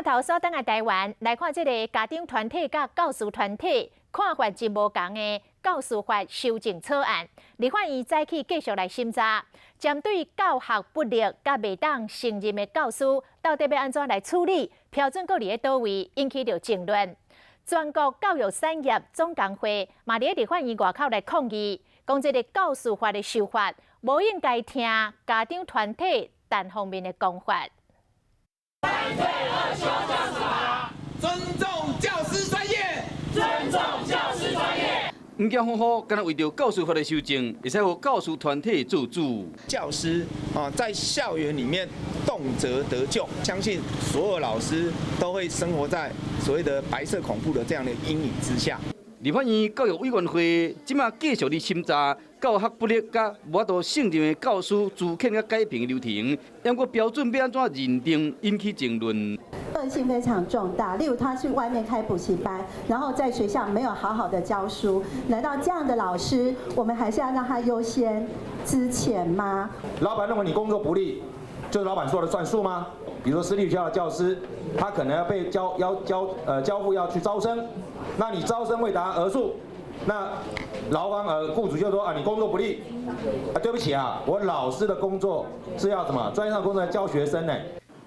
頭煞轉來台灣來看，這个家長團體佮教師團體看法真無仝的教師法修正草案，立法院早起繼續來審查，針對教學不力佮袂當勝任的教師，到底欲按怎來處理？標準閣佇咧佗位引起著爭論。全國教育產業總工會嘛佇咧立法院外口來抗議，講這个教師法的修法，無應該聽家長團體單方面的講法。尊重教師專業，尊重教師專業。毋驚風雨，敢若為著教師法的修正，會使予教師團體做主。教師啊，在校園裡面動輒得咎，相信所有老師都會生活在所謂的白色恐怖的這樣的陰影之下。立法院教育委員會這馬繼續佇審查教學不力佮無法度勝任的教師資遣佮解聘的流程，毋過標準欲按怎認定，引起爭論。惡性非常重大，例如他去外面開補習班，然後在學校沒有好好的教書，難道這樣的老師，我們還是要讓他優先資遣嗎？老闆認為你工作不力，就是老闆說了算數嗎？比如說私立學校的教師，他可能要被交要交呃交付要去招生，那你招生未達額數，那勞方僱主就說啊，你工作不力，啊，對不起啊，我老師的工作是要什麼？專業上工作來教學生呢。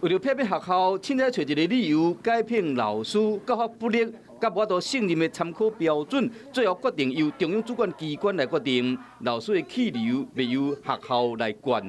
為著避免學校凊彩揣一个理由解聘老師，教學不力佮無法度勝任的參考標準，最後決定由中央主管機關來決定，老師的去留欲由學校來管。